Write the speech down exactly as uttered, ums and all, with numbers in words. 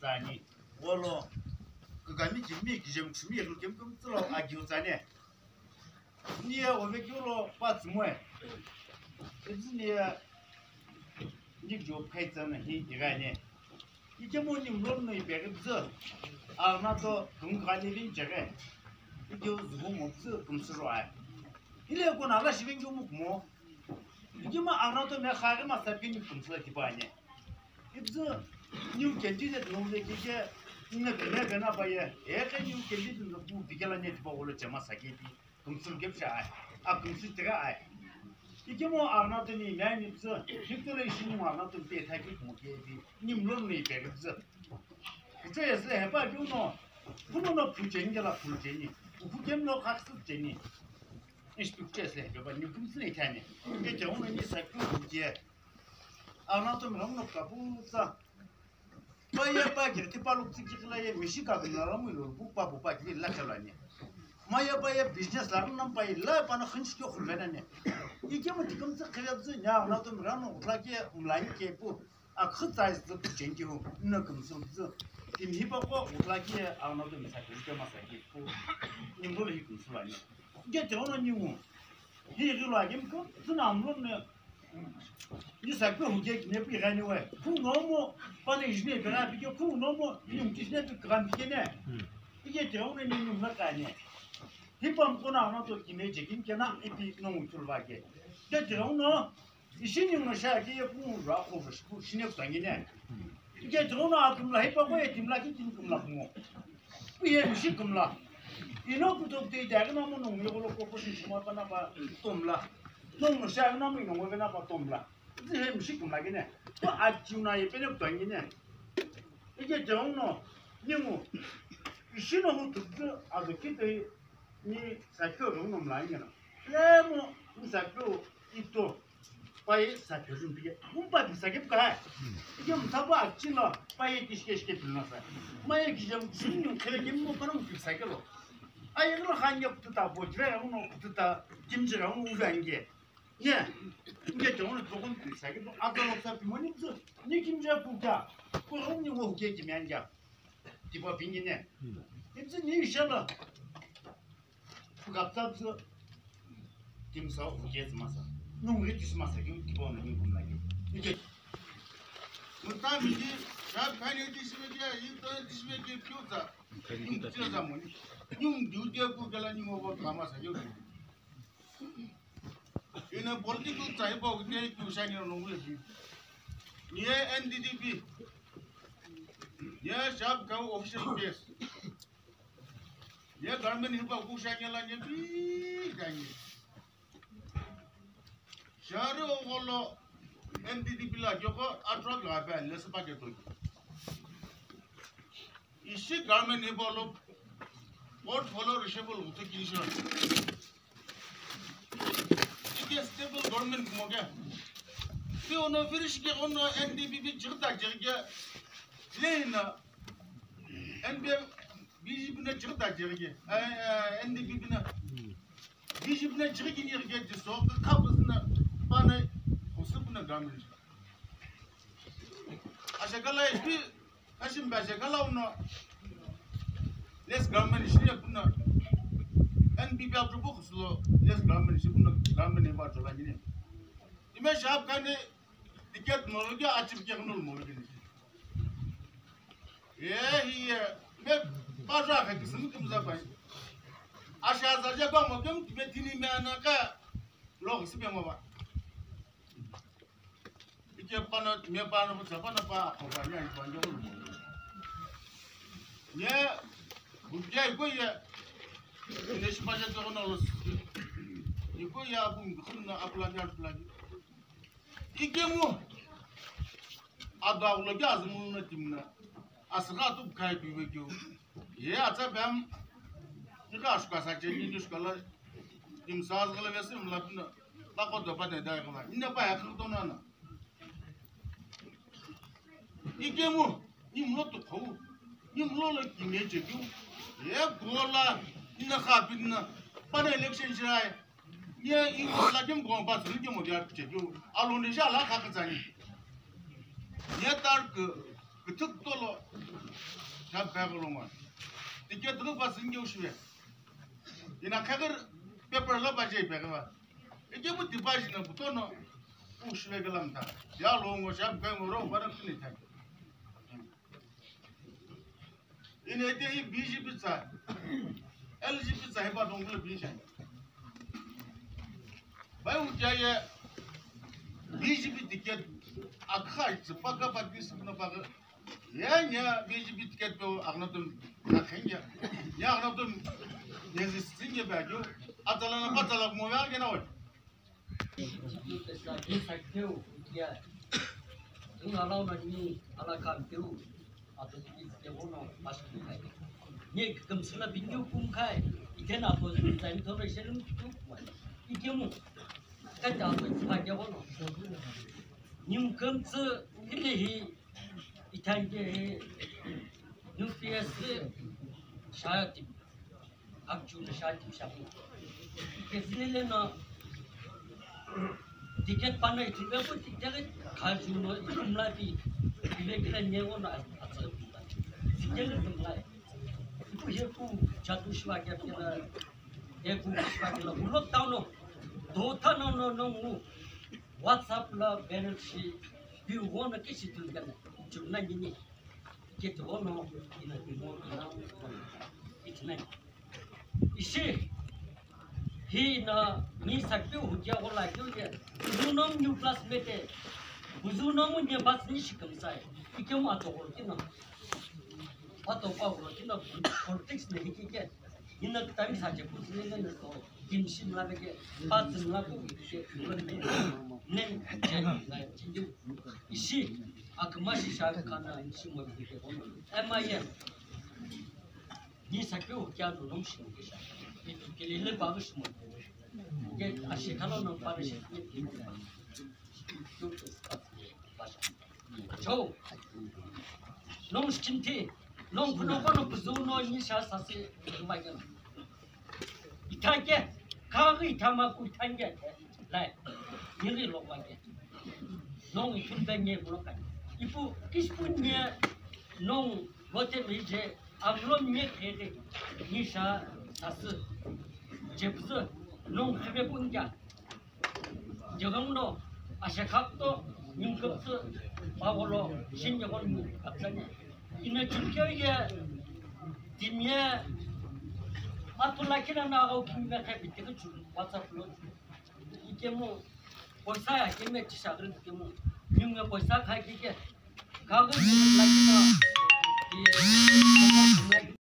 Tani, wolo, kagami kimi kijemi kishimi yekulu kemu kemu tsülo agiu tsani. Niye ovekeulo pa tsumoi. Ezi niye nikjo phaitsana hi igani. Ikemu nimlom no ipeghi bzü. Arnato kungkhale vin cheghe. Ikeu zuhu mo bzü kumsuro ai. Ile kona ala shivin kemu kumo. Ikema Arnato me khaghi ma sapini kumsuro tipani. Ibzü new candidate no vekike, ina bene bena baye. Eke new candidate no bu bikela ne tipa wolo chema sakiti. Kumsum kepsha ai, a kumsum tira ai. Ikemu Arnato ni mya ni bzü, hikto le ishi ni Arnato pe thaki kumo kevi, nimlom ni pe bzü. Kucho yesle hepa keu no, kuno no phu cheni kela phu cheni, kuphu kemu no khaksu cheni. Ishi phu chesle hepa ni kumsum ni thani. Ke keu no ni sa keu kuye. Arnato mi no kapu sa. Paye pa kiri tipa lukutsi kikila ye mishi ka kumla la mu ilo bu pa bu pa kiri la kala ni. Maye paye business la nam paye la pa na khinshi kyo khulvena ni. Ikemu tikum tsi khire bzü nya na to mira no utla ki mlai ke pu. A khutsa is the change hu. Na kumsum bzü. Tim hi pa ko utla ki a na to misa ke ma sa ke pu. Nimbo hi kumsum la ni. Ge te ono ni mu. Hi ri lo agim ko. Tuna amlo ne. Ni sakpe huke kine pi gani we. Khu nomo, pane jine pera pike khu nomo, ni mti jine pi gran pike ne. Ike te ono ni ni na kane. Hi pam kona ono to kine jekin kena ipi no mutul vake. Ke te ono, ishi ni no sha ke ye khu ra khu shi khu shine kutangine. Ike te ono akumla hi pa ko ye timla ki tin kumla kumo. Pi ye mishi kumla. Ino kuto kute ida ke no mo no ngi ko lo ko ko shi shima pa na pa tomla. Nongu sha na mu inongu vena pa tomla. Zi he mishi kumla gine. Ko achiu na ye pene kutwa gine. Ike jong no. Ningu. Ishi no hu tu tu azo kite ni sakyo no no mla gine. Le mo ni sakyo ito. Paye sakyo jun pige. Mum pa bisa ke ka. Ike mutaba achilo. Paye kishke shke pilna sa. Maye kijam jun khere ke mo pa no bisa ke lo. Aye lo khanye kututa bo jira uno kututa kimjira uno uvange. Nye. Nge te uno tokon pisa ke to ata lo sa pimoni pisa. Ni kimjira puta. Ko ro ni wo ke kimyanja. Tipa pingi ne. Ipsi ni shala. Pukapta pisa. Kimsa wo ke masa. Nungri tismasa kim tipa no ni kumlagi. Nge. Mutamidi, sha phani tismeke, ito tismeke pyuta. Nyum tira zamoni. Nyum diu dia ku gala nyum wa kama sa yo. Ina political type of day ku shani no ngule bi. Ye N D D P. Ye sharp cow official case. Ye government hipa ku shani la nye bi gani. Shari ogolo N D D P la joko atro la ba le se pa ke to. Ishi government ni bolo portfolio reshuffle kutu kinisho. Ike stable government kumoke. Ti ono firish ke ono N D P P jigda jigke. Leina N P P B J P na jigda jigke. Eh, eh, N D P P na. B J P na jigke ni jigke jiso ka kabus na bana kusupna government. Asha kala ishi Kashi mbashe kala uno. Less government shine kuna. N P P abdu bu khuslo. Less government shi kuna. Government ba tola gine. Ime shab kane ticket no lo achieve ke no mo gine. Eh, hiye. Me ba ja ka kisim kum za bai. Asha za ja ba mo kum me tini me ana ka. Lo khusime mo ba. Ike pana, me pana, bu pana pa, ko pa, nya, pa, nya, ko. Nya, bu nya, ko ya. Ne shi pa, nya, to, na, lo. Iko ya, bu, khun, na, apla, nya, apla. Ike mu. Ada, ulo, ya, azmu, na, tim, na. Asgha tu, kai, bi, we, kyo. Ye atsa bem. Ika shuka sa cheni ni shuka la. Im sa zgala vesi mla pina. Bako do pa de dai kala. Ina pa ya khang to na na. Ike mu. Ni mlo to khau. Ni mlo la ki me che kyu. Ye gola. Ina kha pina. Pa na election shirai. Ye iwo la kem ko ba tsu kem mo dia che kyu. Alo ne sha la kha ka tsani. Ye tar ke, ke tuk to lo. Kha kha ko longo. Ticket lo pass nge ushive. Ina khagir paper la paje pe ka. Ike mu tipaji na butono ushive ka lamta. Ya longo sha ka ngoro bara kini ta. Ina ite i B J P tsa, L G P tsa hipa dongla binsha. Bai ujaye B J P ticket akha tsa paka paki sipna paka. Ya nya B J P ticket to agna tum na khenja. Ya agna tum ya zistinge ba jo. Atala na patala mo ya ke na oi. Ni kümsüla video kum khai, ithena apo time thono shelum tu kwa. Ikemu, kata apo tsipa ke kono. Ni kümsü hile hi, ithanke hi, nucleus shaya tip. Akchu na shati shapu. Kesinile no ticket pana ithupe ko ticket khaju no itumla pi. Ile kila nyewo na atsa. Ticket tumla. Ipu ye ku chatu shiwa kya kila. Ye ku shiwa kila. Lockdown no. Do ta no no no mu. WhatsApp la banner shi. Bi wo na kishi tumkana. Chumna nini. Kete ono ina timo ina ina. Ishi. Hi na ni sakpi hukia ko la kyo ye. Kuzunom new classmate. Kuzunom nye bas ni shikamsai. Ike mo ato ko kino. Ato pa ko kino politics ne hiki ke. Ina time sa je kuzunom ne so. Kimshi mla beke, patsi mla ku ke, nen, jen, na, jindu. Ishi, akma shi sha kana, ishi mo beke. M I M. Ni sakyo kya no nom shi ke sha. Ni tu ke le ba shi mo. Ke ashi kalo no pa shi. Cho. Nong skinti, nong kuno kono kuzu no ni sha sasi kumaikana. Ithake, kaghi ithama ku thange ke, lai, niri lo wake. Nong ithun pe nye kuno kai. Ipu, kispu nye, nong lote mije, amlo nye kede, ni sha sasi. Jepsu, nong khebe kunja. Jegong no, ashe khap to, nyung kapsu, pawolo, shin jegong ni kapsanya. Ina chukyo ye, timye, atula kina na au kim me khabi teke chu, WhatsApp lo. Ikemu, poisa ya kime chisha gri kemu, nyung poisa khai kike. Kagu lakina,